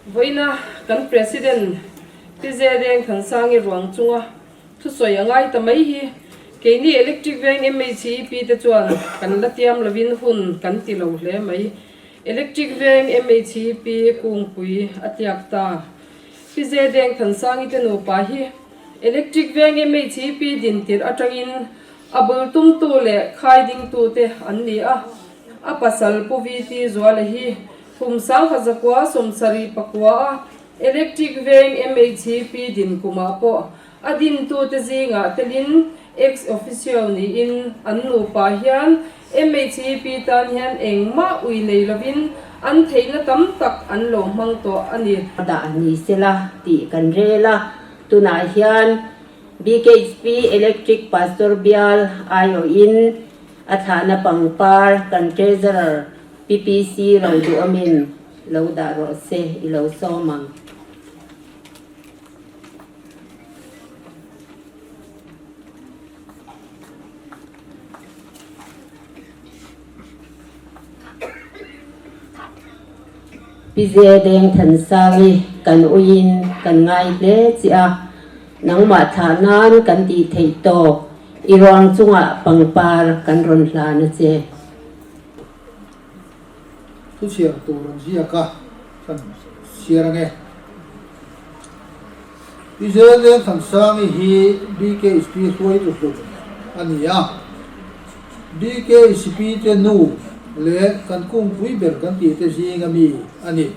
Vawiina kan President Pi Zedeng Thansangi ruang chunga thusawi a ngai ta mai hi keini Electric Veng MHEP te chuan kan la tiam lovin hun kan ti lo hle mai. Electric Veng MHEP kungpui a tliak ta. Pi Zedeng Thansangi te nupa hi Electric Veng MHEP din tirh atangin a bul tumtu leh khai dingtute an ni a. A pasal Pu VT Zuala hi kum 1974 a Electric Veng MHEP din kumah pawh a dintute zingah telin ex officio niin an nupa hian MHEP tan hian engmah ui nei lovin an theihna tam tak an lo hmang tawh a ni. Dah ni sela tih kan rel a, tunah hian BKHP Electric Pastor Bial aiawhin a thlahna pangpar kan Treasurer PPC ro duhawmin lo dah rawh se i lo sawm ang. Pi Zedeng Thansangi kan uiin kan ngai hle che a, nangmah thlah nan kan tih theih tawk i ruang chungah pangpar kan rawn hlan a che. Thuchhiar tur an ziak a, kan chhiar ange. Pi Zedeng Thansangi hi BKHP hruaitu hlun a ni a. BKHP te nu leh kan kungpui ber kan tih te zinga mi a ni.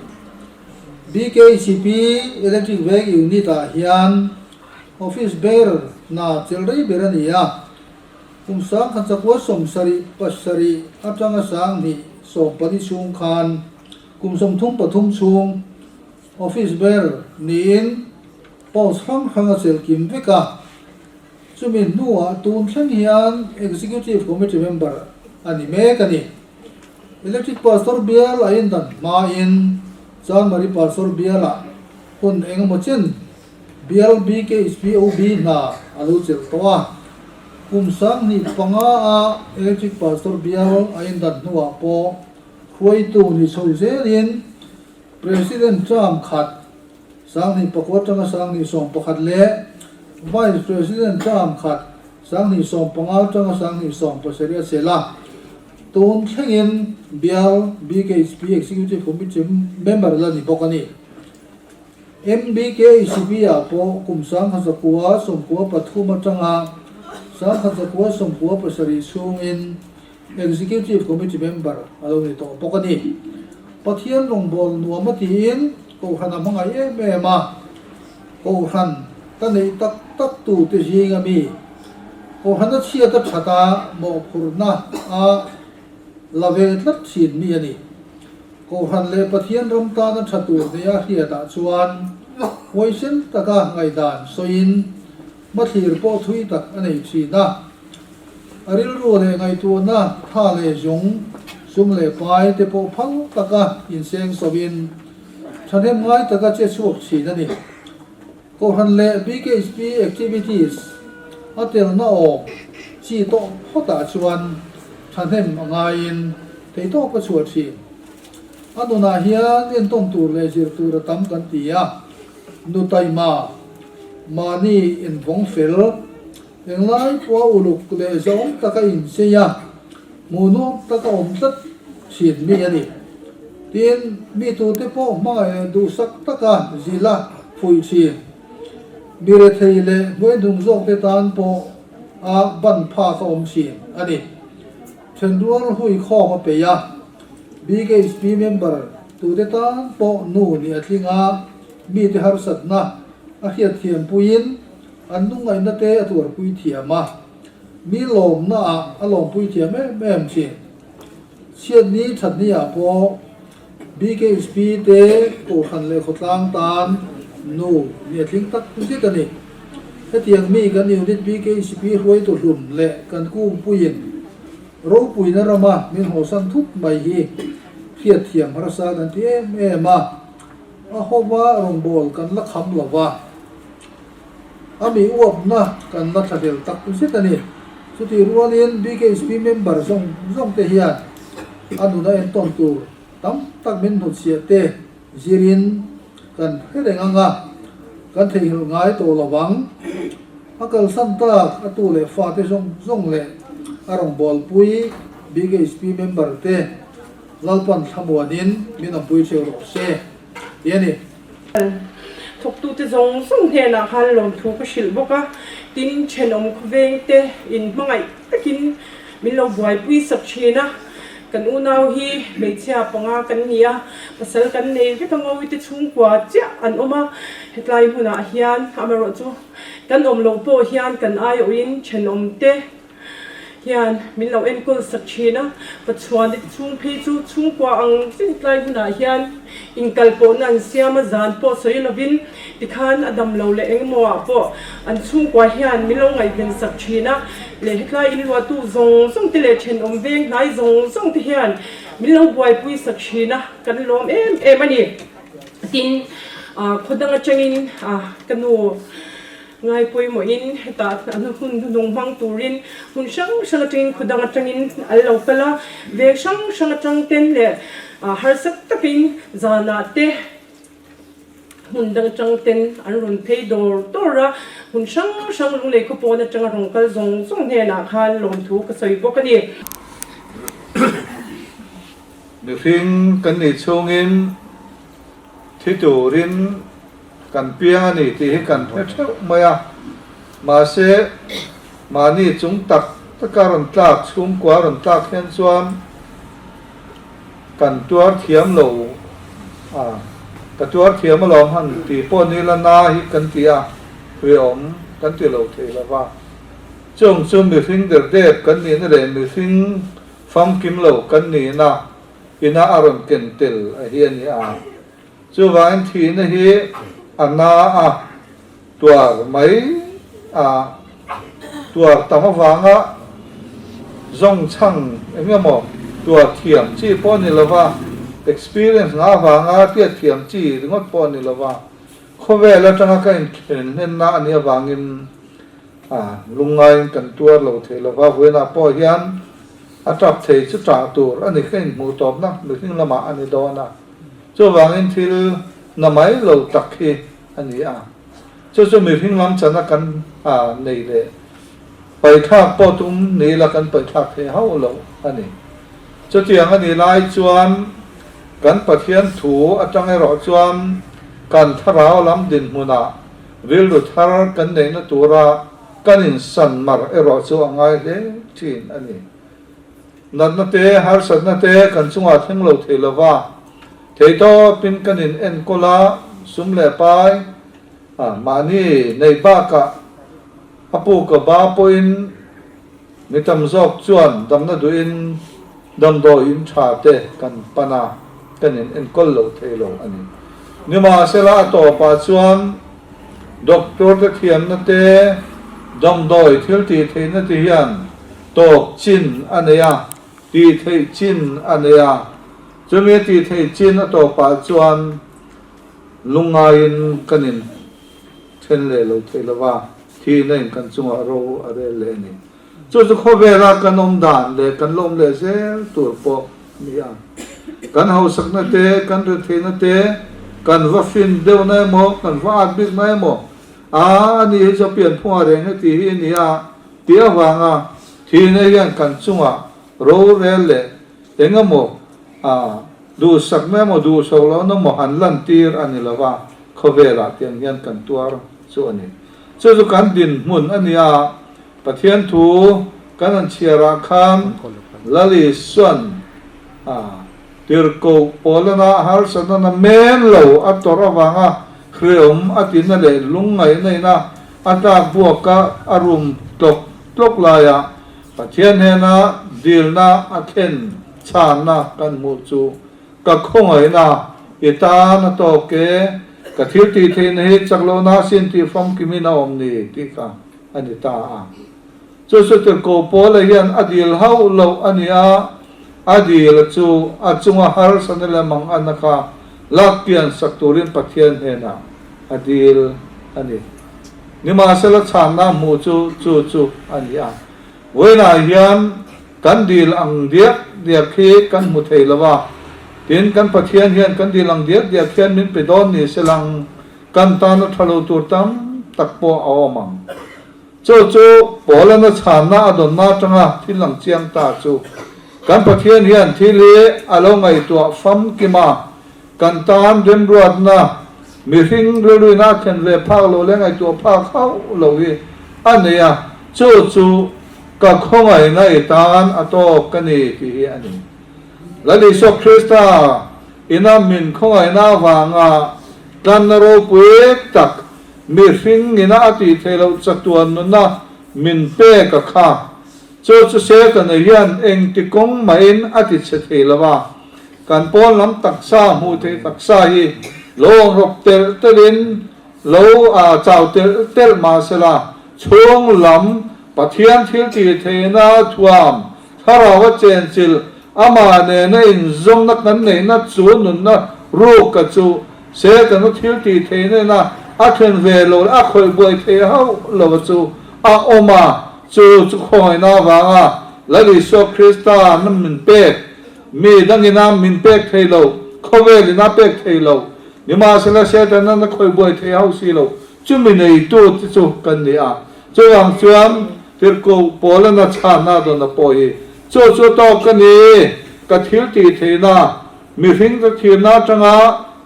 BKHP Electric Veng Unit ah hian Office Bearer hna chelh rei ber a ni a. Kum 1977 atanga 2014 chhung khan kum 33 chhung Office Bearer niin post hrang hrang a chelh kim vek a. Chumi hnuah tun thleng hian Executive Committee member a ni mek a ni. Electric Pastor bial a indan hmain Chanmari Pastor bialah hun engemaw chen bial BKHPOB hna a lo chelh tawh a. Kum 25 a Electric Pastor bial a indan hnuah pawh hruaitu ni chho zelin President term khat 2009 atanga 2011 leh Vice President term khat 2015 atanga 2017 a chelh a. Tun thlengin bial BKHP Executive Committee member la ni bawk a ni. MBKHP ah pawh kum 1993 atanga 1997 chhungin Executive Committee member a lo ni tawh bawk a ni. Pathian rawngbâwl nuam a tiin Kohhran a hmangaih em em a, Kohhran ka neih tak tak tu te zing a mi. Kohhran a chhiat a that a, mawhphurhna a la ve tlat thin mi a ni. Kohhran leh Pathian ram tana tha tur nia hriatah chuan huaisen taka ngaihdan sawiin hmathlir pawh thui tak a nei thin a. A rilru leh ngaihtuahna tha leh zung, sum leh pai te pawh phal taka inseng sawin thahnem ngai taka che chhuak thin a ni. Kohhran leh BKHP activities a telna awm chi tawh phawtah chuan thahnem a ngaiin theihtawp a chhuah thin. A nunah hian entawn tur leh zir tur a tam kan ti a, nu taima, mahni invawng fel, Englai pawha uluk leh zawng taka inchei a, hmuhnawm taka awm tlat thin mi a ni. Tin, mi tute pawh hmangaih leh duhsak taka zil a fuih thin. Mi rethei leh hnuaihnung zawkte tan pawh a ban phak a awm thin a ni. Thenrual hui khawm a peih a, BKHP member tute tan pawh nu nih a tling a, mite harsatna a hriatthiam puiin, An lungngaihna te a tuarpui thiam a, mi lawmna ah a lawmpui thiam em em thin. Chhiatni thatni ah pawh BKHP te Kohhran leh khawtlang tan nu ni a tling tak zet a ni. Hetiang mi kan unit BKHP hruaitu hlun leh kan kungpuiin ropuina rama min hawsan thut mai hi hriatthiam harsa kan ti em em a, a hova rawngbâwl kan la kham lo va. A mi uapna kan la thlahlel tak zet a ni. Chutih rualin BKHP member zawng zawng te hian a nuna entawn tur tam tak min hnutchhiah te zirin. kan hre reng ang a, kan theihnghilh ngai tawh lo vang. A kalsan tak a tu leh fate zawng zawng leh a rawngbawlpui BKHP member te Lalpan thlamuanin min awmpui theuh rawh se ti a ni. Thawktute zawng zawng hnenah khan lawmthu ka hrilh bawk a, tin thenawm khawvengte in hmangaih takin min lo buaipui sak thin a, kan unau hi hmeichhia panga kan ni a, pasal kan nei vek a ngawite chhungkua chiah an awm a, hetlai hmunah hian amaherawhchu kan awm loh pawh hian kan aiawhin thenawmte hian min lo enkawl sak thin a, Pathian chhung phei chu chhungkua ang chiah tlai hunah hian inkal pawhna an siam a, zan pawh sawi lovin tikhan a dam lo leh engemaw ah pawh an chhungkua hian min lo ngaihven sak thin a, leh hetlai inluahtu zawng zawng te leh thenawm veng hnai zawng zawng te hian min lo buaipui sak thin a, kan lawm em em a ni. Tin, khaw dang atangin ka nu. Ngai pawimawhin hetah an hun hnung hmang turin hmun hrang hrang atangin khaw dang atangin an lo kal a, veng hrang hrang atang ten leh harsa takin zanah te hmun dang atang ten an rawn phei dawr dawr a, hmun hrang hrang lunglei khaw pawn atanga rawn kal zawng zawng hnenah khan lawmthu ka sawi bawk a ni. Mihring kan nih chhungin thi turin kan piang a ni tih hi kan hre theuh mai a, mahse mahni chung tak taka rawn tlak chhungkua rawn tlak hian chuan kan tuar thiam lo a, ka tuar thiam alawm han tih pawh ni la na hi kan ti a, hreawm kan ti lo thei lo va, chung chu mihring der dep kan nihna leh mihring famkim lo kan nihna ina a rawn ken tel a hi a ni a. Chuvangin thihna hi a na a, tuar mai a, tuar tam avanga zawng chhang eng emaw tuar thiam chi pawh a ni lova, experience ngah avanga hriat thiam chi ringawt pawh a ni lova, khawvel atanga ka inthlen hlenna a nih avangin a lungngaiin kan tuar lo thei lova, vawiinah pawh hian a tap thei chu tah tur a ni, ka inhmuh tawpna mihring lamah a ni dawn a. Chuvangin thil na mai lo tak hi a ni a, chu chu mihring lam chana kan nei leh paithlak pawh tum ni ila kan paithlak thei hauh lo a ni. Chutiang a nih lai chuan kan Pathian thu atang erawh chuan kan thlarau lam dinhmunah rilru thar kan neihna tura kan insan mar erawh chu a ngai hle thin a ni. Natna te, harsatna te kan chungah thleng lo thei lova, theitawpin kan in enkawl a, sum leh pai a, mahni nei bakah a pu ka ba pawhin mi tam zawk chuan damna duhin damdawi in tha te kan pan a, kan in enkawl lo thei lo a ni. Nimahsela a tawpah chuan doctor te thiamna te, damdawi thil tih theihna te hian Tawp chin a nei a, tih theih chin a nei a. Chumi a tih theih chin a tawpah chuan lungngaiin kan in then leh lo thei lo va, thihna in kan chungah ro a rel leh a ni. Chu chu khawvela kan awm dan leh kan la awm leh zel tur pawh a ni a. Kan hausakna te, kan retheihna te, kan va fin deuhna emaw, kan va at bikna emaw, a a ni hi chu a pianphungah reng heti hi a ni a, Tih avanga thihna hian kan chungah rorel leh eng emaw a duhsakna emaw duhsawk lohna emaw han lantir a ni lova, khawvelah tiang hian kan tuar chu a ni. Chu chu kan dinhmun a ni a, Pathian thu kan han chhiarah khan Lal Isuan a tirhkoh pawlana harsatna na men lo a tawrh avanga hreawm a tina leh lungngaihna ina A tlak buaka a rum tlawk tlawk laia Pathian hnena dilna a thlen chhanna kan hmuh chu ka khawngaihna i tan a tawk e, ka thil tih theihna hi chak lohna sin tih famkimin a awm ni tih kha a ni ta a. Chu chu tirhkoh Paula hian a dil hauh loh a ni a, a dil chu a chunga harsatna leh manganna kha lak pian sak turin Pathian hnenah a dil a ni. Nimahsela chhanna hmuh chu chu chu a ni a. Vawiinah hian kan dil ang diak diak hi kan hmu thei lo a. Tin, kan Pathian hian kan dil ang diak diak hian min pe dawn ni se lang, kan tana tha lo tur tam tak pawh a awm ang. Chu chu Paulana chhanna a dawnna atanga thil lang chiang ta chu, kan Pathian hian thil hi a lo ngaihtuah famkim a, kan tan remruatna mihring rilruina a thlen ve phak lo leh ngaihtuah phak hauh lo hi a nei a, chu chu ka khawngaihna i tan a tawk ka ni tih hi a ni. Lal Isua Krista ina min khawngaihna avanga tlanna ropui tak mihring ina a tih theih loh chatuan nuna min pek a kha. Chu chu Setana hian engti kawng mahin a ti chhe thei lo a, kan pawn lam taksa hmuh theih taksa hi lo awm rawp telh telhin lo chau telh telh mahsela chhung lam Pathian thil tih theihna thuam Thlarau a chenchilh, amah nena inzawmna kan neihna chu nunna ruk ka chu Setana thil tih theih nena a then ve lo leh a khawih buai theih hauh lo chu a awm a, chu chu khawngaihna avanga Lal Isua Krista na min pek, mi dangina min pek thei lo, khawvelin a pek thei lo, nimahsela Setana na khawih buai theih hauh si lo Chumi neitu te chu kan ni a, chuvang chuan Tirhkoh Paulana chhanna dawn a pawh hi chu chu tawk ka ni, ka thil tih theihna, mihring ka thirna atanga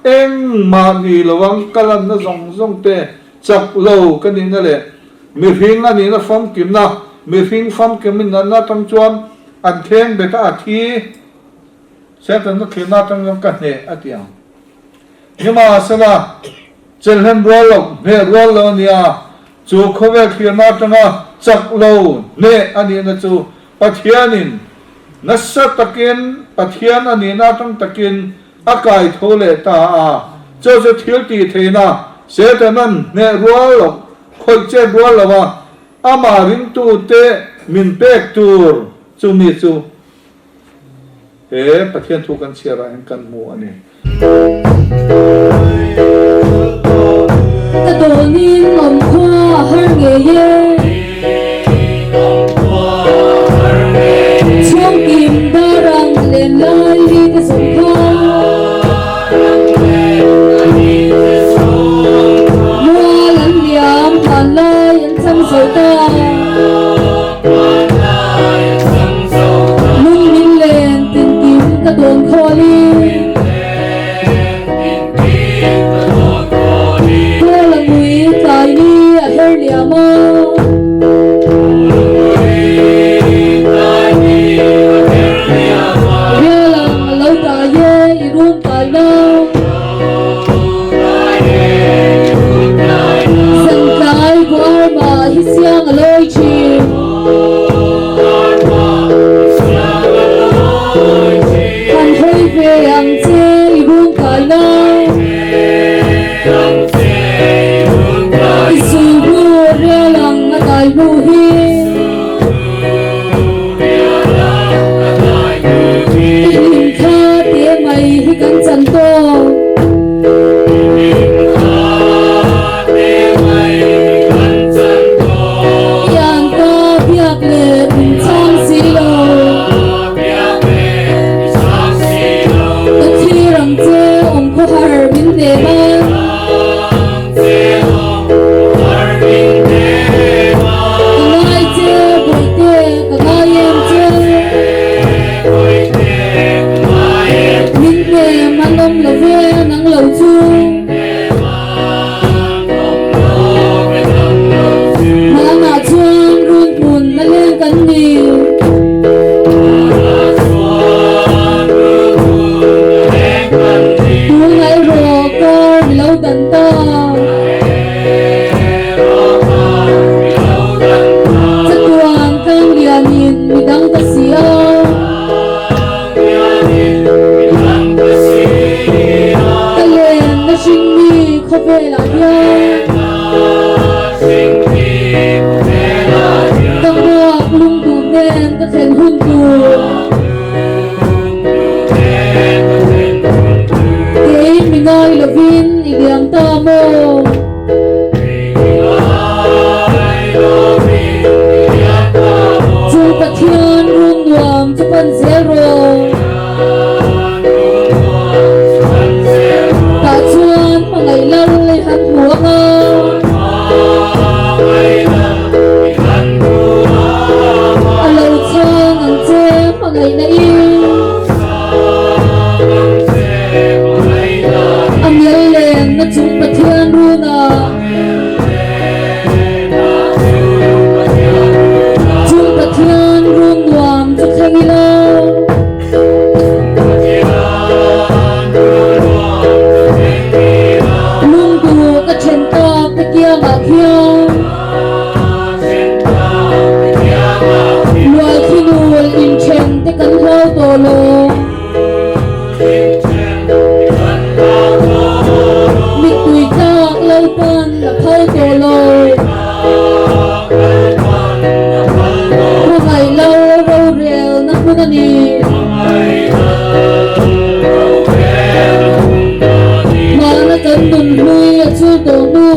engmah ni lovang ka lanna zawng zawng te chak lo ka nihna leh mihring a nihna famkimna, mihring famkim in natna atang chuan an kheng bet a, a thi Satan-a thirna atang chuan ka hneh a ti ang. Nimahsela, chelhlen rual loh, hneh rual lo a ni a, chu khawvel thlirna atanga chak lo hneh a nihna chu Pathianin nasa takin, Pathian a nihna atang takin a kai tho leh ta a, chu chu thil tih theihna Setana'n hneh rual loh, khawih chet rual lo a, amah ringtute min pek tur chu mi chu He Pathian thu kan chhiar ah hian kan hmu a ni. Ka dawnin awm khua a har ngei e. Chhungkim darang len lai ri te zawng kha. Mual an liam hlan lai an chang zo ta. Lung min len tinkim ka dawn khawl i. Kawl a ngui tlai ni a her liam a. Rial ang a lo dai e i run kai na. Zantlai buar mah hi siang a lawi thin. Han hawi ve ang che i run kai na. I sulhnu rial ang a dai hnu hi. I hlim kha te mai hi kan chan tawk. Ian ka biak leh min chhang si lo. Ka thlir ang che awm khawhar min hnem a. Ka ngai che Bawihte ka ngai em che. Min hnem an awm lo ve nang lo chu. Hmanah chuan run hmun a leng kan ni. Tunah erawh kar mi lo dan ta. Chatuan tlang lianin mi dang ta si a. Ka len na hringmi khawvelah hian ka hmuak lungduh nen ka thlen hun tur. Kei mi ngai lovin i liam ta maw? Chu Pathian run nuam chu pan zel rawh. hmangaihna in. A mial lenna chung Pathian runa. Chung Pathian run nuam chu thleng ila. Lungtu ka then tak te kiangah khian. Luai thinul inthen te kan hlau tawh lo. Mittui tlak Lalpan a phal tawh lo. Hmangaih lo rorelna hmun a ni. Hmana kan nun hlui a chul tawh hnu.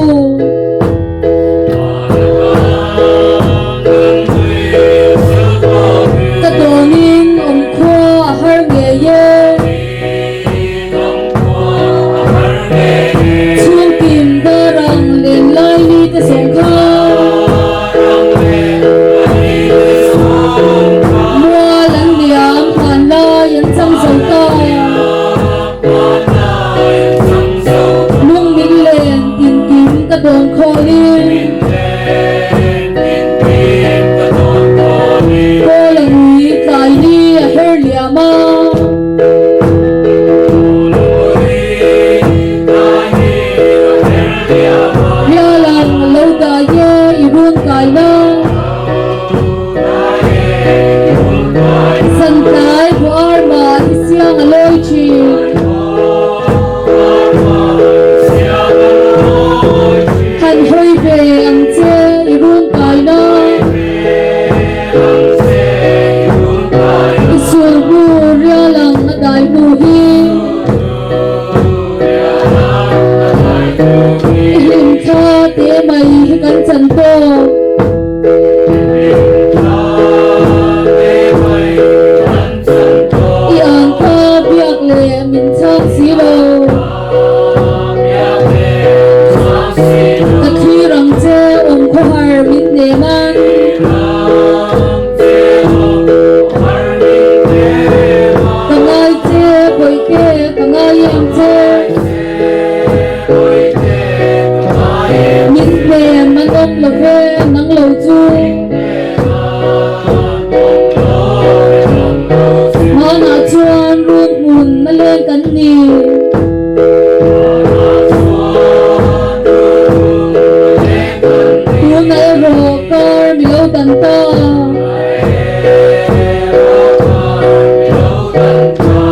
Ka tawnin awm khua a har ngei e. Chhungkim darang len lai ni te zawng kha. Mual an liam hman lai an chang zo ta. Lung min len tinkim ka dawn khawlin. Kawl a ngui tlai ni a her liam a. Rial ang a lo dai e i run kai na. Zantlai buar mah hi siang a lawi thin. Han hawi ve ang che i run kai na. I sul hnu rial ang a dai hnu hi. I hlim thla te mai hi kan chan tawk. I ang kha biak leh min chhang si lo. Ka thlir ang che awm khawhar min nem an. Ka ngai che bawihte ka ngai em che. Min hnem an awm lo ve nang lo chu. Hmanah chuan run hmun a leng kan ni. Tuna erawh kar mi lo dan ta.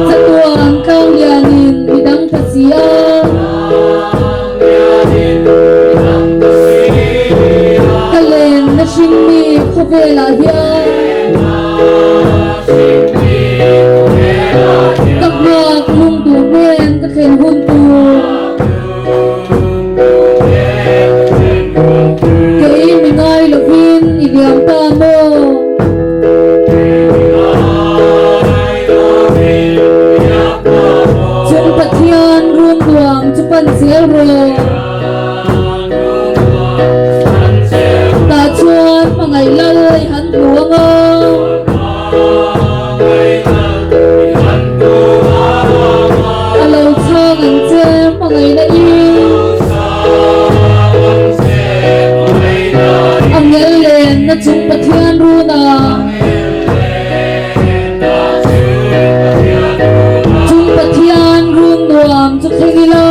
Chatuan tlang lianin mi dang ta si a. Ka len na hringmi khawvelah hian ka nghak lung duh hnen ka thlen hun tur. Kei mi ngai lovin i liam ta maw? Chung Pathian run nuam chu pan zel rawh. Tah chuan hmangaih lal i han hmu ang a. A lo chhang ang che hmangaihna i. A ngel lenna chung Pathian runa. Chung Pathian run nuam chu thleng ila.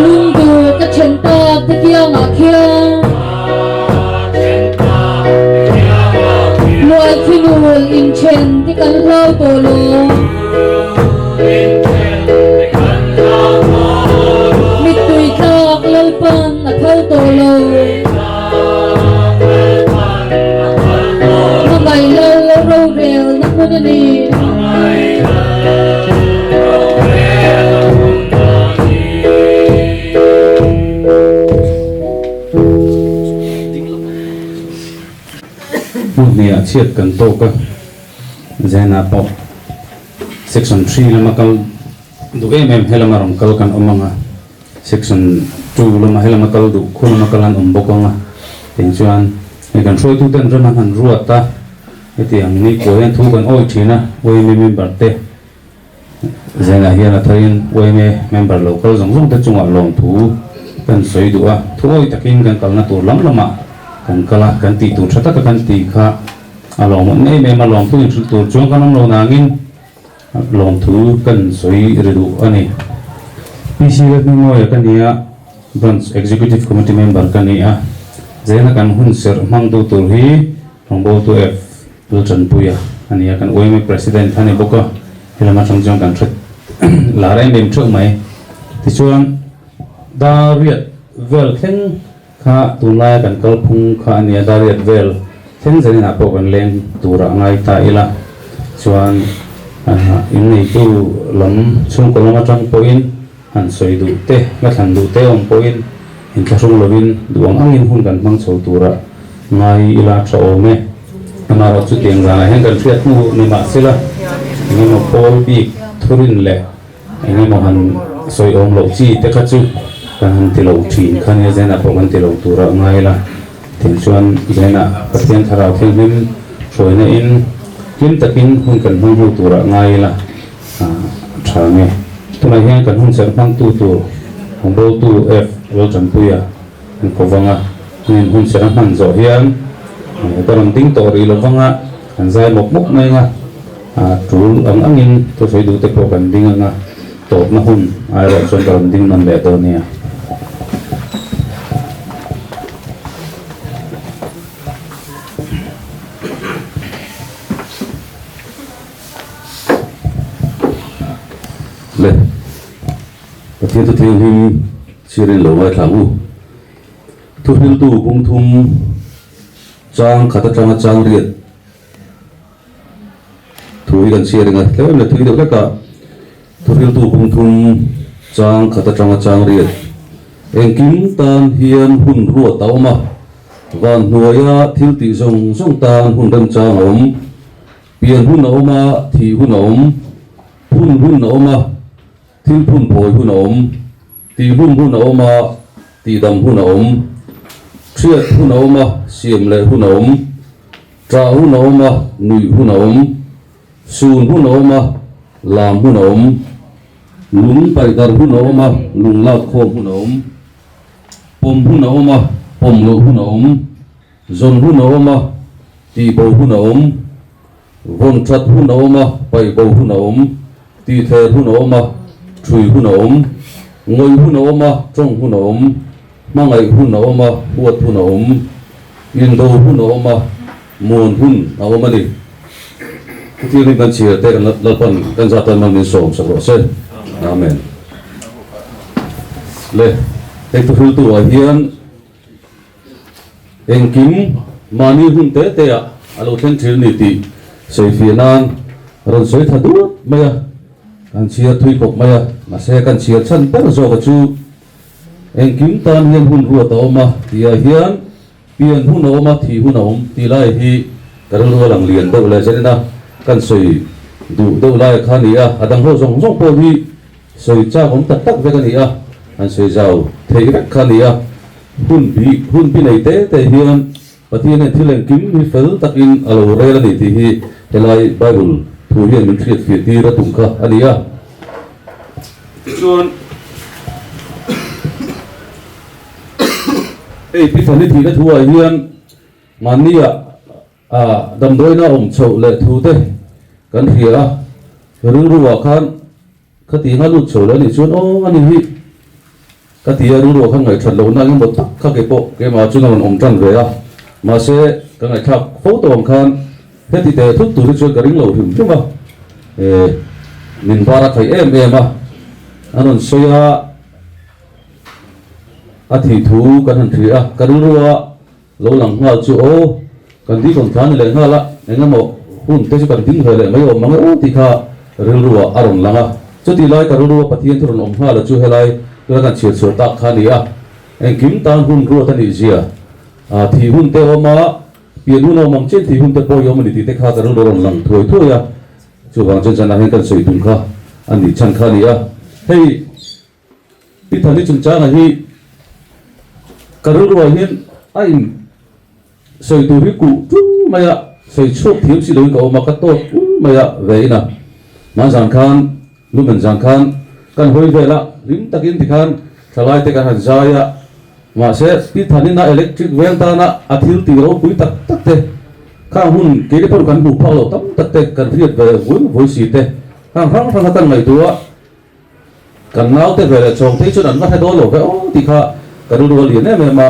Lungdu ka then tak te kiangah khian. Luai thinul inthen te kan hlau tawh lo. Mittui tlak Lalpan a phal tawh lo. Hmangaih lo rorel na hmun a ni. Hmun hnih ah chhiat kan tawk a, Zena pawh Section 3 lama kal duh em em helama rawn kal kan awm ang a, Section 2 lama helama kal duh khu lama kal an awm bawk ang a. Tiang chuan hei kan hruaituten rem an han ruat a, hetiang ni kua hian thu kan awih thin a, yma member te Zenah hian a tharin yma member lo kal zawng zawng te chungah lawmthu kan sawi duh a, thu awih takin kan kalna tur lam lamah kan kal a, kan tih tur tha taka kan tih kha a lawmawm em em a, lawmthu inhrilh tur chuan kan awm lo nangin lawmthu kan sawi ri duh a ni. PC Lalhmingmawia ka ni a, Branch Executive Committee member ka ni a, Zena kan hun serh hmang duh tur hi rawngbawltu F. Laltanpuia a ni a, kan yma President a ni bawk a, helam atang chuan kan hre lar em em theuh mai. Tichuan Dariat vel thleng kha tunlaia kan kalphung kha a ni a, Dariat vel thleng zaninah pawh kan leng turah ngai ta ila chuan inneitu lam chhungkaw lam atang pawhin han sawi duh te, la thlan duh te awm pawhin inthlahrung lovin duh ang angin hun kan hmang chho turah ngai ila tha awm e. Amaherawh chu tiang zanah hian kan hriat hnu ni mah sela engemaw pawl bik thurin leh engemaw han sawi awm loh chi te kha chu kan han ti lo thin kha nia Zenah pawh kan ti lo turah ngai ila tiang chuan Zenah Pathian Thlarau Thianghlim hruaina in hlim takin hun kan hmang ho turah ngai ila. Tha nge. Tunah hian kan hun serh hmangtu tur Rawngbawltu F. Laltanpuia an ko vang a, heng hun serh a hman zawh hian ka rawn ding tawh rih lo vang a, kan zai mawp mawp mai ang a, tul ang angin thusawi duhte pawh kan ding ang a, tawpna hun airawh chuan ka rawn ding nawn leh dawn nia. Le, Pathian thu thianghlim chhiarin lo ngaithla ang u. Thuhriltu bung thum chang khat atanga chang riat thu hi kan chhiar eng a, tlem leh thui deuh hlek a, Thuhriltu bung thum chang khat atanga chang riat engkim tan hian hun ruat a awm a, van hnuaia thil tih zawng zawng tan hun remchang a awm. Pian hun a awm a, thih hun a awm, phun hun a awm a, thil phun phawi hun a awm, tihhlum hun a awm a, tihdam hun a awm, hriat hun a awm a, siam leh hun a awm, ṭah hun a awm a, nuih hun a awm, sun hun a awm a, lam hun a awm, lung paihdarh hun a awm a, lung lak khawm hun a awm, pawm hun a awm a, pawm loh hun a awm. Zawn hun a awm a, tihbo hun a awm. Vawn that hun a awm a, paihbo hun a awm. Tihthler hun a awm a, thui hun a awm. Ngawih hun a awm a, tawng hun a awm. Hmangaih hun a awm a, huat hun a awm. Indo hun a awm a, muan hun a awm a ni. Thuthiang hi kan chhiar te kan Lalpan kan zat tan man min sawm sak rawh se. Amen. Le, hei thuhriltu ah hian Engkim mahni hun te te ah a lo thleng thin a ni tih sawifiah nan rawn sawi tha dut mai a, kan chhiar thui khawp mai a, mahse kan chhiar chhan ber zawk a chu engkim tan hian hun ruat a awm a tih ah hian pian hun a awm a thih hun a awm tih lai hi ka rilru a lang lian deuh leh zen a, kan sawi duh deuh lai kha a ni a, a dang ho zawng zawng pawh hi Sawi chak awm tak tak vek a ni a, an sawi zau theih vek kha a ni a. Hun bi hun bi nei te te hian Pathian hian thil engkim hi fel takin a lo rel a ni tih hi helai Bible thu hian min hriat fiah tir a tum kha a ni a. Tichuan, hei Pithani thihna thuah hian mahnia A damdawiina awm chhoh leh thu te kan hria a, rilruah khan khati nga lut chho leh a nih chuan aw a ni hi ka ti a, rilruah khan ngaihthat lohna engemaw tak kha kei pawh keimah chuan a rawn awm tan ve a, mahse ka ngaihthlak fo tawh ang khan heti teh thut tur hi chuan ka ring lo hrim hrim a, e min bar a khaih em em a, a rawn sawi a, a thih thu kan han hria a, ka rilrua. Lo lang nghal chu aw, kan ding rawn tlan leh nghal a, eng emaw hun te chu kan ding ve leh mai awm mang e aw tih kha rilruah a rawn lang a. Chutih lai ka rilrua Pathian thu rawn awm nghal a chu helai tuna kan chhiar chhuah tak kha a ni a, engkim tan hun ruat a nih zia, thih hun te awm a, pian hun a awm ang chian thih hun te pawh i awm a ni tih te kha ka rilru a rawn lang thuai thuai a, chuvang chuan zanah hian kan sawi tum kha a nih chhan kha a ni a. Hei. Pi Thani chungchanga hi ka rilruah hian a in sawi tur hi kuh tul mai a, sawi chhuak thiam si loin ka awm a, ka tawt ul mai a ve in a. Hmanzan khan, lumen zan khan kan hawi vel a, hlim takin tikhan thalai te kan han zai a, mahse Pi Thanina electric veng tana a thil tih ropui tak tak te, khang hun keini pawh kan hmuh phak loh tam tak te kan hriat ve vui vui si te, khang hrang hrang kha kan ngaihtuah a. Kan naute ve leh chawng phei chuan an va hre dawn lo ve aw tih kha ka rilru a lian em em a,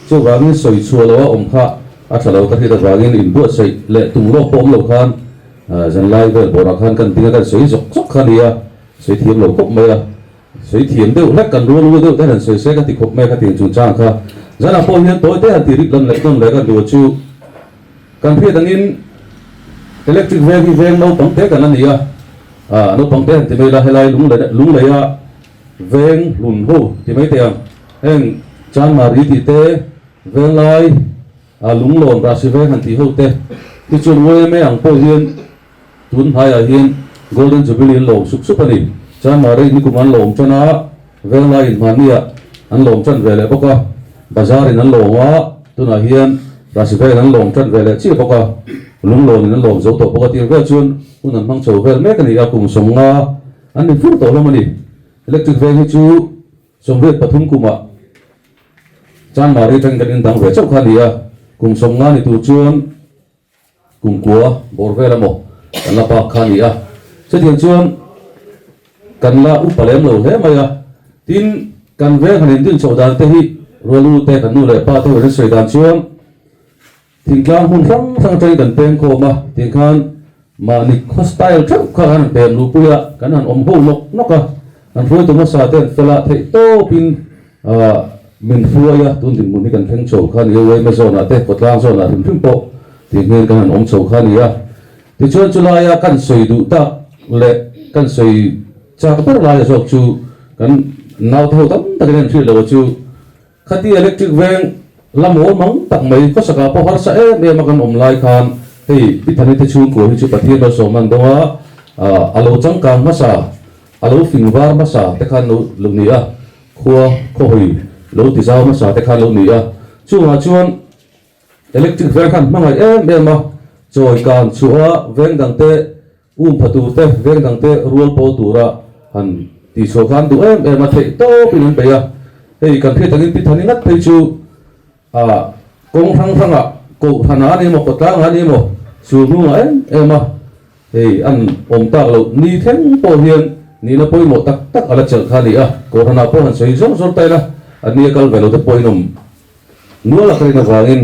chuvangin sawi chhuah loha awm kha a tha lo ka hriat avangin inbuatsaih leh tum lawk pawh awm lo khan zanlai vel bawrah khan kan ding a kan sawi zawk zawk kha a ni a, sawi thiam lo khawp mai a, sawi thiam deuh hlek kan rual u deuh te han sawi se ka ti khawp mai a ka ti chung chang kha zanah pawh hian tawi te han ti rip lam leh dawn leh kan duh chu kan hriat angin electric veng hi veng naupang te kan la ni a. Ah, naupang te han ti mai la, helai Lungleia veng hlun ho ti mai teh ang. Heng Chanmari tih te, Venglai ah Lunglawn Rahsi veng han tih ho te hi chuan yma ang pawh hian tun hnaiah hian Golden Jubilee an lawm sup sup a ni. Chanmari nikum an lawm tan a, Venglai in hmahniah an lawm tan ve leh bawk a, Bazar in an lawm a, tunah hian Rahsi veng an lawm tan ve leh chiah bawk a, Lunglawn in an lawm zo tawh bawk a tih ang vel chuan Hun an hmang chho vel mek a ni a, kum 50 an ni fur tawh hlawm a ni. Electric veng hi chu 83 kumah Chanmari atangin kan indang ve chauh kha a ni a, kum 50 ni tur chuan kum kua bawr vel emaw kan la bak kha a ni a. Chutiang chuan kan la upa lem lo hle mai a, tin kan veng han indin chhoh dan te hi rual u te kan nu leh pa te ho in an sawi dan chuan, Thingtlang hmun hrang hrang atangin kan peng khawm a, tiang khan mahni khaw style theuh kha kan han pem luhpui a, kan han awm ho nawk nawk a, kan hruaitu hmasa te an fel a, theih tawpin min hruai a, tun dinhmun hi kan thleng chho kha a ni a, yma zawn ah te, khawtlang zawn ah hrim hrim pawh tih hmel kan han awm chho kha a ni a. Tichuan chulaia kan sawi duh tak leh kan sawi chak ber laia zawk chu kan naute ho tam takin an hriat loh a chu, Khati electric veng la mawl mang tak mai khawsakah pawh harsa em em a kan awm lai khan hei Pi Thani te chhungkua hi chu Pathian lo sawm an dawng a, a lo changkang hmasa, a lo fing var hmasa te khan lo lo ni a, khua khawhawi lo ti zau hmasa te khan lo ni a, chungah chuan electric veng khan hmangaih em em a, chawi kan chhuah a veng dang te Um pha tur te, veng dang te rual pawl tura han tih chhuah kha an duh em em a, theih tawpin an bei a. Hei kan hriat angin Pi Thani ngat phei chu ah kawng hrang hrangah Kohhran ah a ni emaw, Kawtlang ah a ni emaw sul hnungah em em a, hei an awm tak loh ni thleng pawh hian nihna pawimawh tak tak a la chelh kha a ni a. Kohhran ah pawh han sawi zawr zawr ta ila, an ni a kal ve lo te pawhin awm nual a ka rin avangin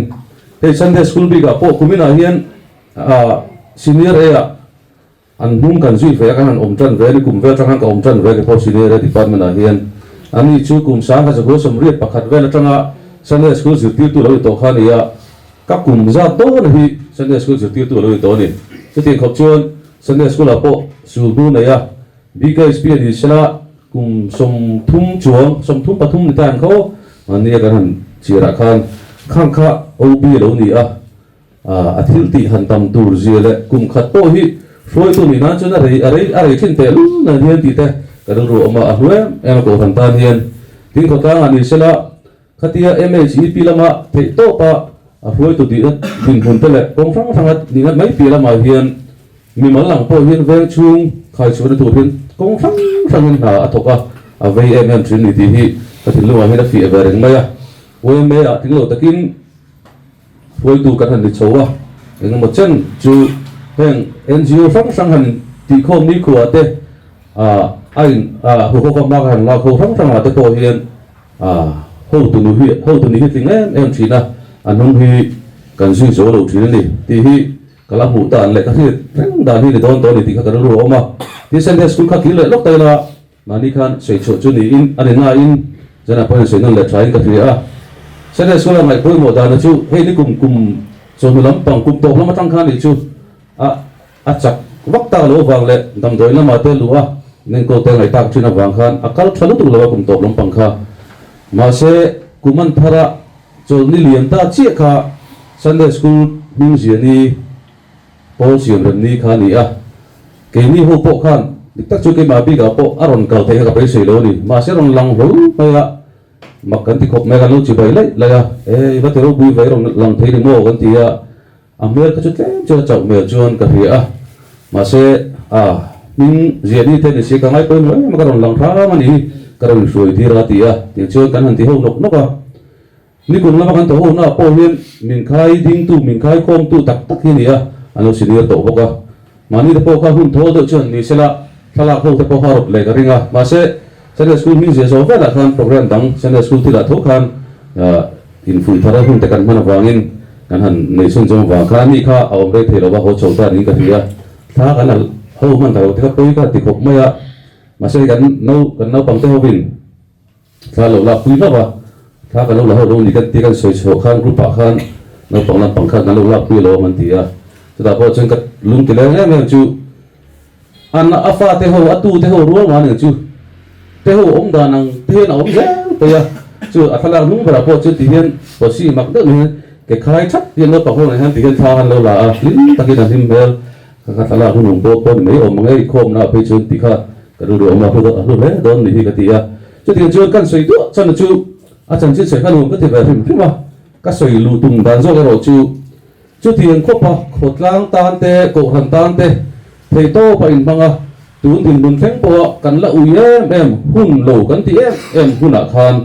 hei Sunday School bikah pawh kuminah hian Ah senior A ah an hnung kan zui ve a kan han awm tan ve a ni kum vel atang khan ka awm tan ve ke pawh senior A department ah hian a ni chu kum 1981 vel atanga Sunday school zirtirtu lo ni tawh kha a ni a ka kum zat dawn a hi Sunday school zirtirtu lo ni tawh a ni chutiang khawp chuan Sunday school ah pawh sul hnu nei a BKHP a ni sela kum 30 chuang 33 ni ta ang kho mahni a kan han chhiar ah khan khang kha OB a lo ni a. A thil tih han tam tur zia leh kum khat pawh hi hruaitu nih nan chuan a rei a rei a rei thin teh lul nan hian tih te ka rilru a awm a, a hlu em em a kohhran tan hian. Tin khawtlangah ni sela khatia MHEP lama theih tawpa a hruaitu tihna dinhmun te leh kawng hrang hranga nihna mai piah lamah hian mimal ang pawh hian veng chhung khaichhuahna tur hian kawng hrang hrangin hna a thawk a, a vei em em thin ni tih hi ka thinlungah hian a fiah ve reng mai a. YMA ah tling lo takin Hruaitu kan han ni chho a, engemaw chen chu heng NGO hrang hrang han tihkhawm nikhua te a in huhawk a hma ka han lak ho hrang hrangah te pawh hian hotu nu hi hotu ni hi tling em em thin a, a hnung hi kan zui zo lo thin a ni tih hi ka la hmuh dan leh ka hriat reng dan hi ni dawn tawh a ni tih kha ka rilru a awm a. Tin Sunday School kha kir leh lawk ta ila Mahni khan sawi chhuah chu niin a ni nain zanah pawhin sawi nawn leh thain ka hria a. Sunday School-a ngaih pawimawh dana chu hei ni kum kum chawhnu lampang kum tawp lam atang khan nih chu a a chak vak tak lo avang leh damdawi lamah te luh a nengkawl te ngaih tak thin avang khan a kal tha lutuk lo a kum tawp lampang kha. Mahse kum an thar a chawlhni lian ta chiah kha Sunday School hming zia ni Pawl siam rem ni kha a ni a, keini ho pawh khan dik tak chu keimah bikah pawh a rawn kal theih kha ka beisei lo a ni. Mahse rawn lang hlawl mai a, Mak kan ti khawp mai a, kan lo chibai laih laih a, E, i va ti ropui ve rawn lang thei ni maw kan ti a, a hmel kha chu tlem chuan a chauh hmel chuan ka hria a, mahse, a hming ziahni te ni si ka ngai pawimawh em a ka rawn lang hram a ni hi, ka rawn inhruai tir a ti a, tiang chuan kan han ti ho nawk nawk a. Nikum lama kan tawh ho naah pawh hian min khai dingtu, min khai khawmtu tak tak hi a ni a, an lo senior tawh bawk a. Mahni te pawh kha hun thawl deuh chuan ni sela thlalak ho te pawh kha a rawt leh ka ring a. Mahse, Sunday School hming zia zawh velah khan program dang Sunday School thilah tho khan infuih thar a hun te kan hman avangin kan han nei chhun zawng vang khan ani kha a awm rei thei lo va, haw chho ta niin ka hria. Thla kan la ho hman ta lo te kha pawi ka ti khawp mai a. Mahse, kan nau kan naupang te hovin Thla lo lak pui hlauh a, thla ka lo la ho lo ni kan ti kan sawi chhuah khan group ah khan naupang lampang khan kan lo lak pui alawm an ti a, chutah pawh chuan ka lung ti leng em em chu an a fa te ho a tu te ho rual ngan ang chu te ho awm dan ang te hian a awm zel paih a, chu a thlalak hnung berah pawh chuan ti hian pawsi mak deuh mai hian ke khai that hian naupang ho nen hian ti hian thla han lo la a, hlim takin a hlim hmel ka kha thlalak hun awm pawh pawh ni mai awm ang e inkhawmna ah phei chuan ti kha Ka rilru awm a hlu a hlu hle dawn ni hi ka ti a, chutiang chuan kan sawi duah chana chu a chanchin sawi kha nuam ka ti ve hrim hrim a, ka sawi luh tum dan zawk erawh chu chutiang khawpa khawtlang tan te, kohhran tan te theihtawp a inhmang a, tun dinhmun thleng pawha kan la ui em em hun lo kan ti em em hunah khan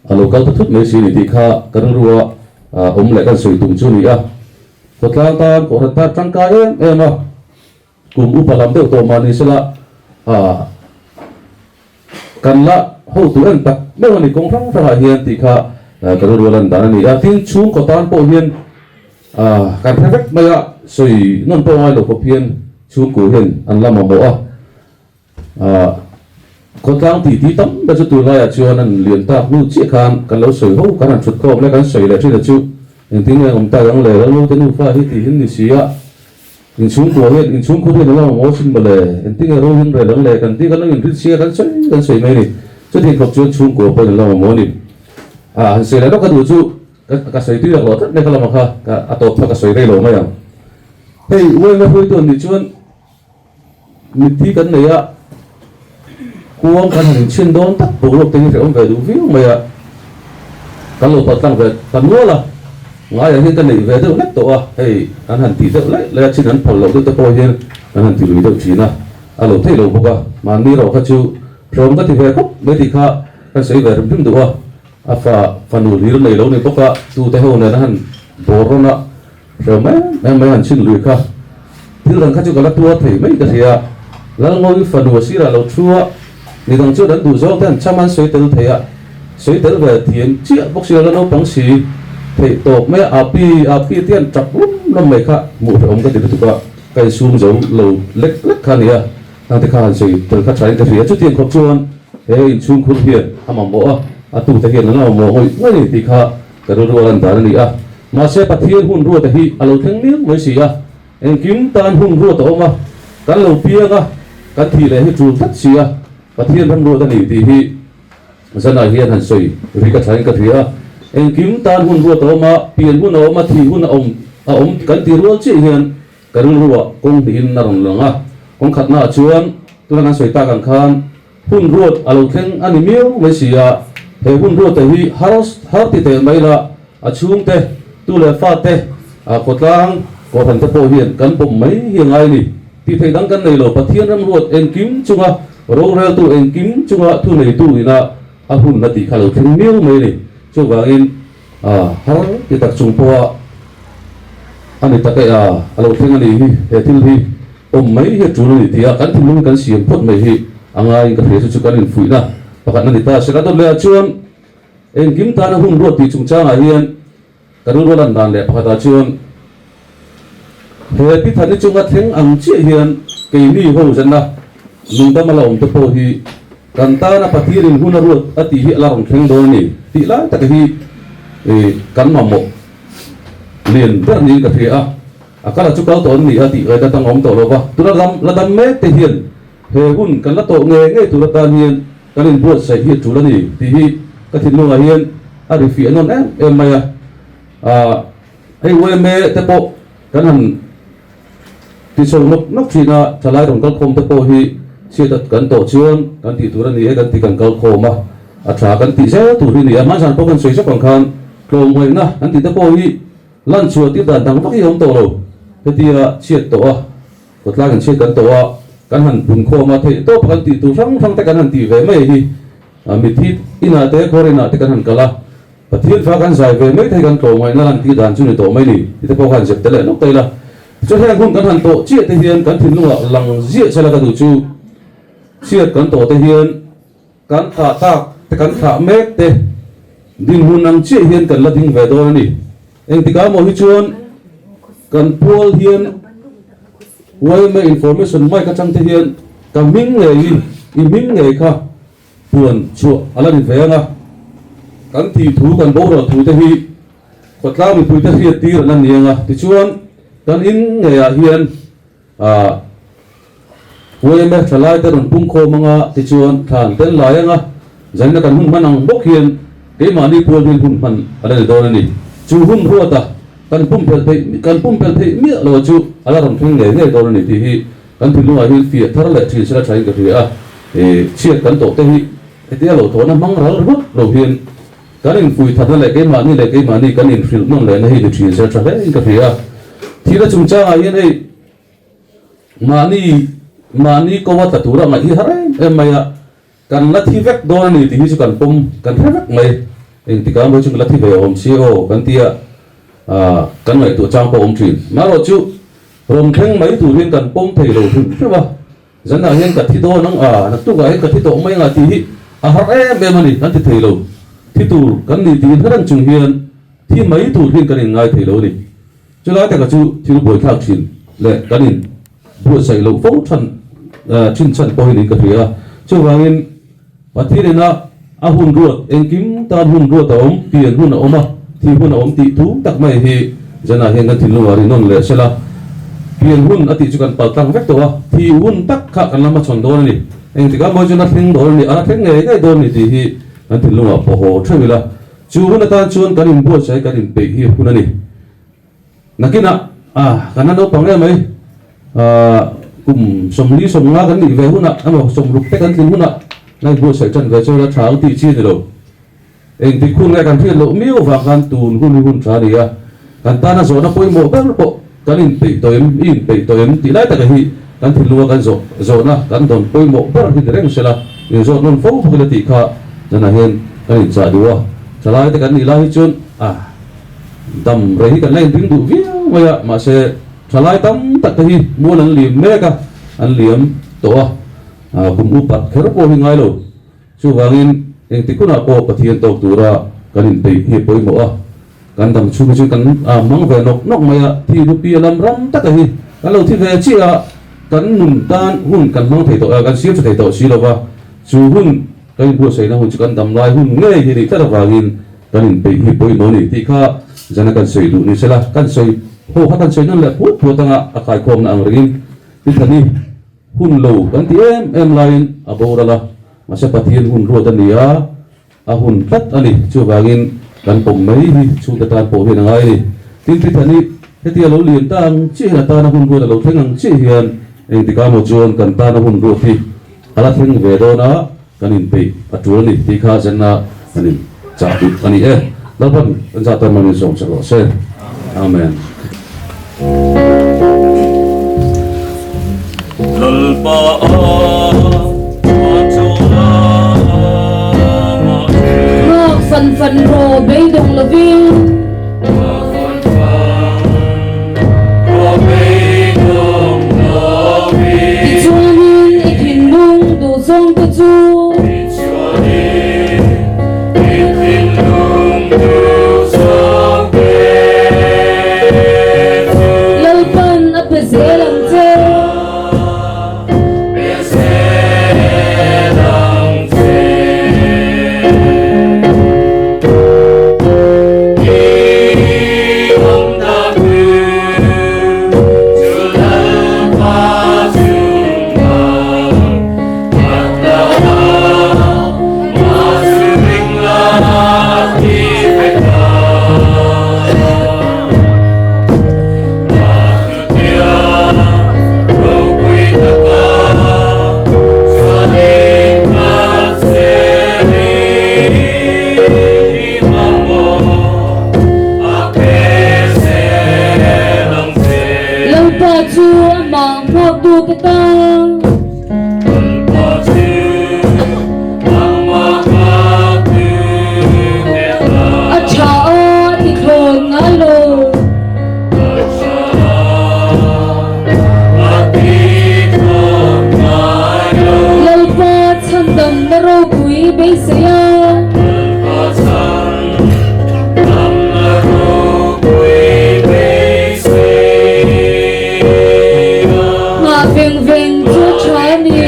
a lo kal ta thut mai si ni tih kha ka rilru a awm leh kan sawi tum chu a ni a, khawtlang tan, kohhran tan tangkai em em a. Kum upa lam deuh tawh mah ni sela, ah, kan la hotu en tak meuh a ni kawng hrang hrangah hian tih kha ka rilru a lan dan a ni a. Tin, chhungkaw tan pawh hian, ah, kan hre vek mai a, sawi nawn pawh ngai lo khawp hian chhungku hian an la mamawh a. Ah, khawtlang tih tih tam ber chu tunlaiah chuan an lian tak hnu chiah khan kan lo sawi ho, kan han thut khawm le, kan sawi leh thin a chu engtin nge awm tak ang le, Lalnu te nufa hi tih hin ni si a. Inchhungkua hian inchhungkhur hian alo mamawh sin mawle, engtin nge ro hin rel ang le kan tih kan lo inrin sia kan sawi kan sawi mai a ni. Chutiang khawp chuan chhungkua pawhin alo mamawh a ni. Ah han sawi leh lawk ka duh chu ka ka sawi tui lak lo tlat mai kha lamah kha ka a tawp kha ka sawi rei lo mai ang. Hei uaima hruaitu an nih chuan mitthi kan nei a, kuang kan han inchhin dawn tak boruak te hi hrehawm ve duh viau mai a, kan lo paltlang ve ta nual a. Ngaiah hian ka neih ve deuh hlek tawh a, hei an han tih deuh laih laih a, chin an phal loh deuh te pawh hian an han ti lui deuh thin a, a lo theih lo bawk a, mahni erawh kha chu hrehawm ka ti ve khawp mai tih kha kan sawi ve hrim hrim duh a, a fa fanu hlir nei lo ni bawk a, tute ho nen a han bawr rawn a, hrehawm em em mai han chhin lui kha, thil dang kha chu ka la tuar thei mai ka hria, Lalngawi fanu a sirah lo thu a, midang chuan an duh zawng te an cham an sawi tel thei a, sawi tel ve thiam chiah bawk si lo la naupang si theih tawp mai a, api api te an tap lawm lawm mai kha hmuh hrehawm ka ti lutuk a, ka insum zo lo lek lek kha a ni a, hang te kha han sawi tel kha thain ka hria, chutiang khawp chuan he inchhungkhur hian a mamawh a, a tute hian an la mamawh ngawih ngawih a ni tih kha ka rilru a lan dan a ni a, mahse Pathian hun ruata hi a lo thleng miau mai si a. Engkim tan hun ruat a awm a, kan lo piang a, kan thih leh hi tul tlat si a, Pathian ram ruat a ni tih hi zanah hian han sawi ri ka thlain ka hria a. Engkim tan hun ruat a awm a, pian hun a awm a, thih hun a awm a awm kan ti rual chiah hian ka rilruah kawng hnihin a rawn lang a. Kawng khatnaah chuan tuna kan sawi tak ang khan hun ruat a lo thleng a ni miau mai si a, he hun ruata hi har har ti teh mai la, A chhungte, tu leh fate, a khawtlang kohhran te pawh hian kan pawm mai hi a ngai a ni. Tih theih dang kan nei lo, Pathian ramruat engkim chunga roreltu engkim chunga thuneitu ina a hun a tih kha lo thleng miau mai a ni. Chuvangin a har ti tak chung pawha a ni tak e a, a lo thleng a ni hi, he thil hi awm mai hi a tul a ni tia kan thinlung kan siam phawt mai hi a ngaiin ka hria chu chu kan infuihna pakhat a ni ta. Sela dawt lehah chuan Engkim tana hun ruat tih chungchangah hian ka rilru lan dan leh pakhatah chuan he Pithani chunga thleng ang chiah hian keini ho zanna nungdam a la awm te pawh hi kan tana Pathianin hun a ruat a tih hi a la rawn thleng dawn a ni tih lai taka hi kan mamawh lian ber niin ka hria a, a kal a chu kal tawh an ni a tih ngaihna dang a awm tawh lo va, tuna la dam mek te hian he hun kan la tawh ngei ngei tur atan hian Kan inbuatsaih hi a tul a ni tih hi ka thinlungah hian a ri fiah nawn em em mai a. Aah hei UMA te pawh kan han ti chho nawk nawk thin a, thalai rawn kal khawm te pawh hi chhiat kan tawh chuan kan tih tur a ni e kan ti kan kal khawm a. a tha kan tih zel tur hi a ni a. Hmanzan pawh kan sawi zawk ang khan tlawmngaihna kan tih te pawh hi lan chhuah tir dan dang vak hi a awm tawh lo. Hetia chhiat tawh a, khawtlangin chhiat kan tawh a, kan han pun khawm a, theih tawp a kan tih tur hrang hrang te kan han tih ve mai hi mithi inah te khuar inah te kan han kal a, Pathian fa kan zai ve mai thei kan tlawmngaihna lan tih dan chu ni tawh mai ni ti te pawh khan zep tel leh nawk ta ila. Chu heng hun kan han tawh chiah te hian kan thinlungah lang ziah sela ka duh chu chhiat kan tawh te hian kan thlah tak te kan thlah mek te dinhmun ang chiah hian kan la ding ve dawn a ni. Engtikah maw hi chuan kan pual hian yma information mic atang te hian ka hming ngei i hming ngei kha Puan chhuah a la ni ve ang a, kan tih thu, kan boral thu te hi khawtlang mipui te hriat tir an la ni ang a, tichuan kan in ngeiah hian ah yma thalai te rawn pung khawm ang a, tichuan thlan tel lai ang a, zanina kan hun hman ang bawk hian keimahni pual hian hun hman a la ni dawn a ni. Chu hun ruata kan pumpelh theih kan pumpelh theih miah lo chu a la rawn thleng ngei ngei dawn a ni tih hi Kan thinlungah hian fiah thar leh thin sela thain ka hria a, chhiat kan tawh te hi hetia lo thawhna hmang ral ringawt lo hian kan infuih thatna leh keimahni leh keimahni kan inhrilh nawn lehna hi ni thin sela tha hle in ka hria a. Thil a chungchangah hian hei mahni mahni ko a tla tura ngaih hi har em em mai a, kan la thi vek dawn a ni tih hi chu kan pawm kan hre vek mai. Engtikah maw chu kan la thi ve awm si aw kan tia kan ngaihtuah chang pawh a awm thin. Marawh chu Rawn thleng mai tur hian kan pawm thei lo hrim hrim a, zanah hian ka thi dawn ang a, naktukah hian ka thi tawh mai ang a tih hi a har em em a ni, kan ti thei lo. Thi tur kan ni tiin hre reng chung hian thi mai tur hian kan inngai thei lo a ni. Chulai taka chu thil buaithlak thin leh kan in buatsaih loh fo than thin chhan pawh hi niin ka hria a. Chuvangin Pathian ina a hun ruat engkim tan hun ruat a awm, pian hun a awm a, thi hun a awm tih thu tak mai hi zanah hian kan thinlungah ri nawn leh sela. Pian hun a tih chu kan pal tlang vek tawh a, thi hun tak kha kan la hmachhawn dawn a ni. Engtikah mawi chuan a thleng dawn a ni, a la thleng ngei ngei dawn a ni tih hi kan thinlungah pawh haw theuh ila. Chu hun atan chuan kan inbuatsaih kan inpeih hi hun a ni. Nakinah ah kan la naupang em mai ah kum 40 50 kan nih ve hunah emaw 60 te kan tlin hunah nai buatsaih tan ve chuan a tha ang tih chi a ni lo. Engtik hun nge kan hriat loh miau vang khan tun hun hi hun tha a ni a, kan tana zawhna pawimawh ber pawh kan inpeih tawh em, i inpeih tawh em tih lai taka hi kan thinlunga kan zawh zawhna kan dawn pawimawh ber hi ni reng sela inzawt nawn fo bawk ila tih kha zanah hian kan inchah duh a, thalai te kan nih lai hi chuan ah. Dam rei hi kan la inring duh viau mai a, mahse thalai tam tak te hi mual an liam mek a, an liam tawh a, kum upat kher pawh hi ngai lo. Chuvangin engtik hunah pawh Pathian tawk tura kan inpeih hi a pawimawh a, kan dam chhung hi chu kan mang ve nawk nawk mai a, thi hnupi a lam ram taka hi kan lo thi ve chiah a, kan nun tan hun kan hmang thei tawh a, kan siam tha thei tawh si lo va, chu hun kan inbuatsaihna hun chu kan dam lai hun ngei hi nih tlat avangin Kan inpeih hi pawimawh ni tih kha zana kan sawi duh ni sela, kan sawi ho kha kan sawi nawn leh phut phut anga a kaikhawmna ang ringin tithani hun lo kan ti em em laiin a boral a, mahse Pathian hun ruat a ni a, a hun tlat a ni. Chuvangin kan pawm mai hi chhungte tan pawh hian a ngai a ni. Tin, tithani hetia lo lian ta ang chiah hian a tana hun ruat a lo thleng ang chiah hian engtikah maw chuan kan tana hun ruat hi a la thleng ve dawn a, Kan inpeih a tul a ni tih kha zenna kan in chah duh a ni e. Lalpan kan zah tan mangin sawm che rawh se. Amen. Lalpa a chawla mahse. Nghak fan fan rawh beidawng lovin. Nghak fan fan rawh beidawng lovin. Tichuanin i thinlung duh zawng te chu. Tichuanin i thinlung duh zawng te chu. Lalpan a pe zel ang che. Pe zel ang che. te tan. A tha a ti thlawn ngai lo. Lalpa chhandamna ropui beisei a. Nghah veng veng chu a tha a ni.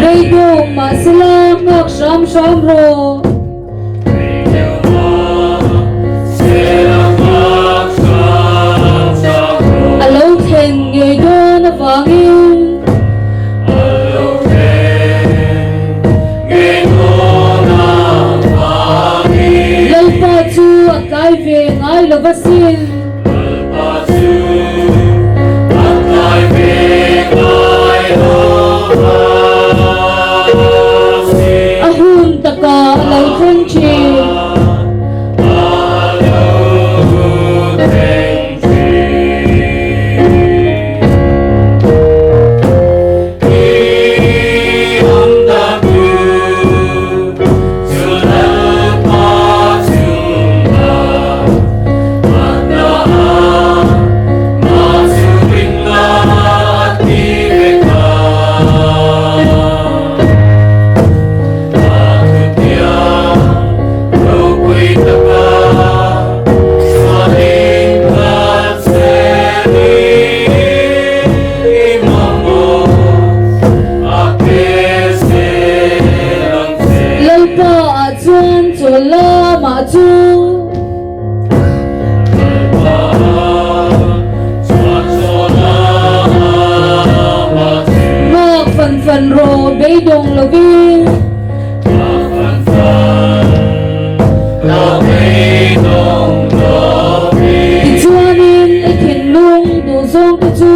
Rei deuh mahsela nghak hram hram rawh. A lo thlen ngei dawn avangin. Lalpa chu a tlai ve ngai lo va sin. A hun takah a lo thleng thin. Lalpa ah chuan chawl lamah chu. Nghak fan fan rawh beidawng lovin. Tichuanin i thinlung duh zawng te chu.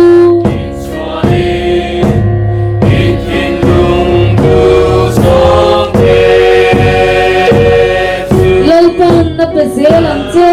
Lalpan a pe zel ang che.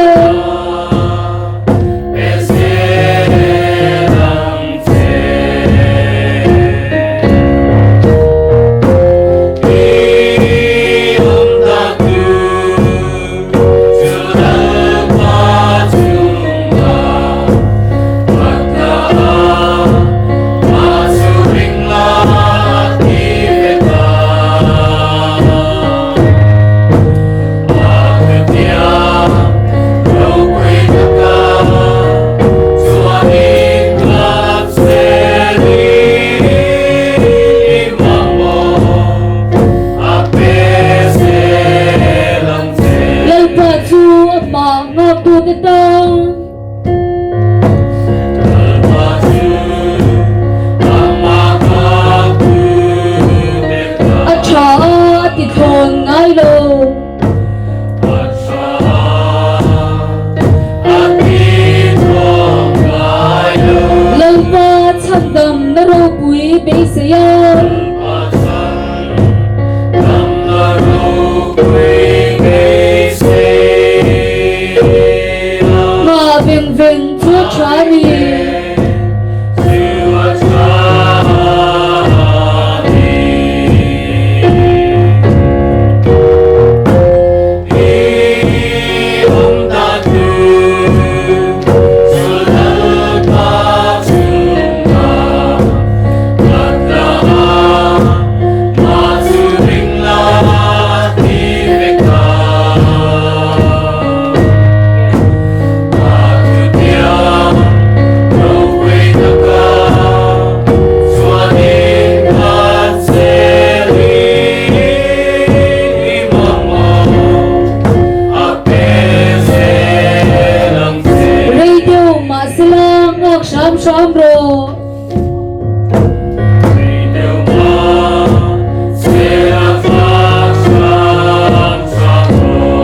rawh.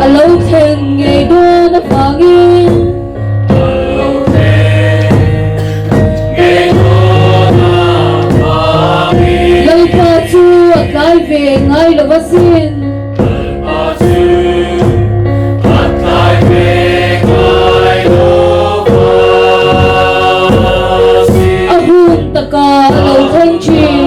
A lo thleng ngei dawn avangin. Lalpa chu a tlai ve ngai lo asin. A hun takah a lo thleng thin.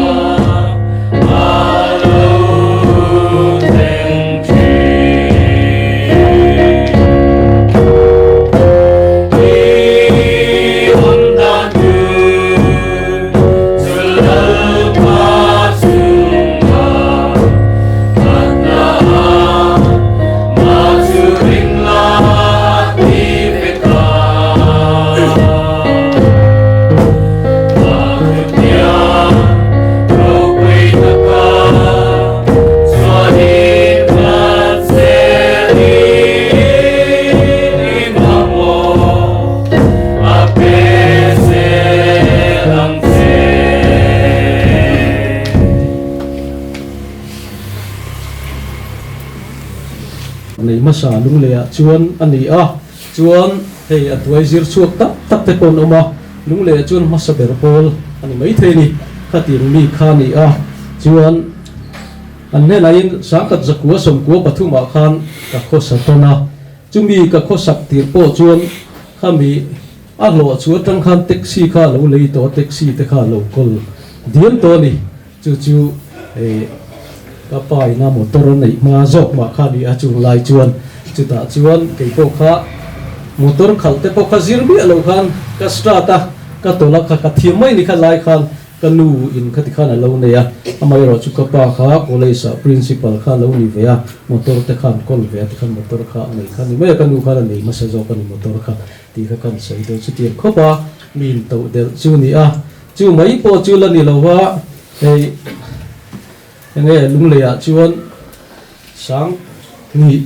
Nei hmasa Lungleiah chuan a ni a, chuan hei a hnuai zir chhuak tak tak te pawh an awm a, Lungleiah chuan hmasa ber pawl a ni maithei a ni, khatiang mi kha a ni a, chuan. An hnenah sangkhat zakua sawmkua pathumah khan ka khawsa tawn a, chumi ka khawsak tir pawh chuan khami a hlawh chu atang khan taxi kha a lo lei tawh a, taxi te kha a lo kawl diam tawh a ni. Chu chu ka pa ina motor a neih hma zawk mah kha a ni a, chung lai chuan chutah chuan kei pawh kha motor khalh te pawh kha zir miah lo khan ka start a, ka tawlh a kha ka thiam mai ni kha lai khan Ka nu in khati khan a lo nei a, amaherawh chu ka pa kha college ah principal kha a lo ni ve a, motor te khan kawl ve a tikhan motor kha a nei kha a ni mai a, ka nu khan a nei hmasa zawk a ni motor kha tih kha kan sawi deuh chutiang khawp a, mi in toh delh chu ni a, chu mai pawh chu la ni lo va, hei enge Lunglei ah chuan sang hnih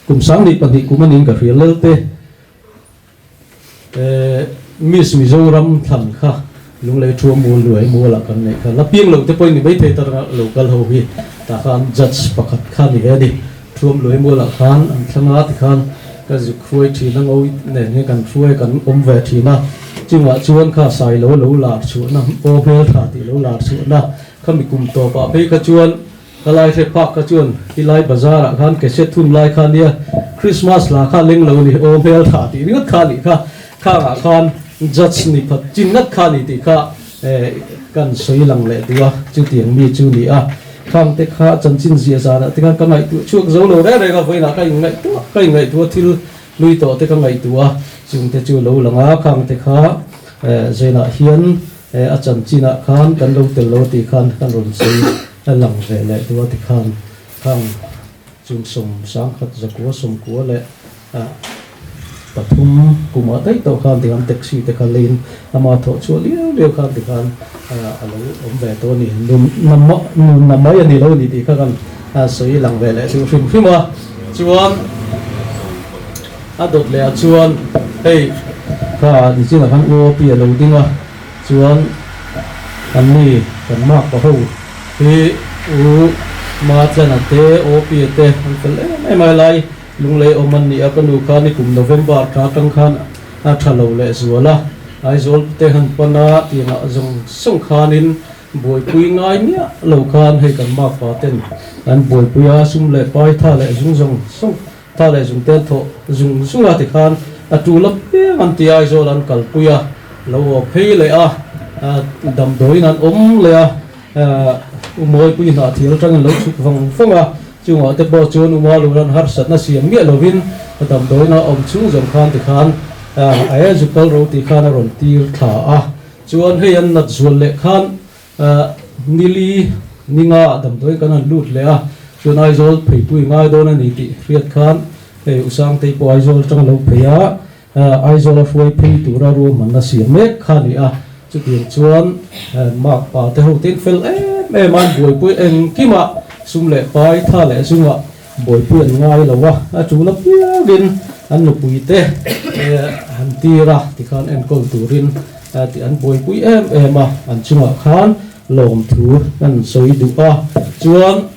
kum sang hnih pahnih kum a niin ka hria Lelte. Miss Mizoram thlan kha Lunglei thu a mual luai mualah kan neih kha la piang loh te pawhin ni maithei ta ranga lo kal ho hi tah khan judge pakhat kha ni ve a ni. Thuam luai mualah khan an thlang a tikhan ka zuk hruai thin a ngawi nen hian kan hruai kan awm ve thin a chungah chuan kha sai lo lo lar chhuahna aw hmeltha tih lo lar chhuahna khami kum tawpah phei kha chuan Ka lai hre phak kha chuan i lai bazar ah khan cassette thun lai kha nia Christmas hla kha leng lo ni aw hmel tha tih ringawt kha nih kha khang ah khan judge ni phat chin ngat kha ni tih kha kan sawi lang leh duh a chutiang mi chu ni a khang te kha chanchin ziah zan ah te khan ka ngaihtuah chhuak zo lo reng reng a vawiin ah ka inngaihtuah ka inngaihtuah thil hlui tawh te ka ngaihtuah a chung te chu lo lang a khang te kha zenah hian a chanchin ah khan kan lo tel lo tih khan kan rawn sawi A lang ve leh duh a ti khan khang chung sawm sangkhat zakua sawmkua leh pathum kumah daih tawh khan tikhan taxi te kha leiin ama thawh chhuah liau liau khan tikhan a lo awm ve tawh a ni. Nun na mai a ni lo a ni tih kha kan sawi lang ve leh duh hrim hrim a. Chuan a dawt leh ah chuan hei kha nichinah khan UOP a lo ding a. Chuan anni kan mark pa ho hi U Matlana te, Opia te an fel em em a helai Lunglei awm an ni a, ka nu kha nikum November thla atang khan a tha lo leh zual a, Aizawl te han pan a tiangah zawng zawng khanin buaipui ngai miah lo khan hei kan mark pa ten an buaipui a, sum leh pai tha leh zung zawng zawng tha leh zung te an thawh zung zung a tikhan a tul apiang an ti Aizawl an kalpui a, lo aw phei leh a, damdawiin an awm leh a, Umawipui hnah thil atangin lo chhuk vang vang a, chungah te pawh chuan Uma Luran harsatna siam miah lovin damdawiin a awm chhung zawng khan tikhan a e zu kal ro tih khan a rawn tir thla a, chuan hei an nat zual leh khan Nili ninga damdawi kan han lut leh a, chuan Aizawl pheipui ngai dawn a ni tih hriat khan hei Usangtei pawh Aizawl atang a lo phei a, Aizawl a hruai phei tura ruahmanna siam mek kha a ni a, chutiang chuan mark pa te ho te fel em em a, an buaipui engkimah sum leh pai tha leh zungah buaipui an ngai lo a, a tul apiangin an nupui te han tir a tikhan enkawl turin. tih an buaipui em em a, an chungah khan lawmthu kan sawi duh a. Chuan.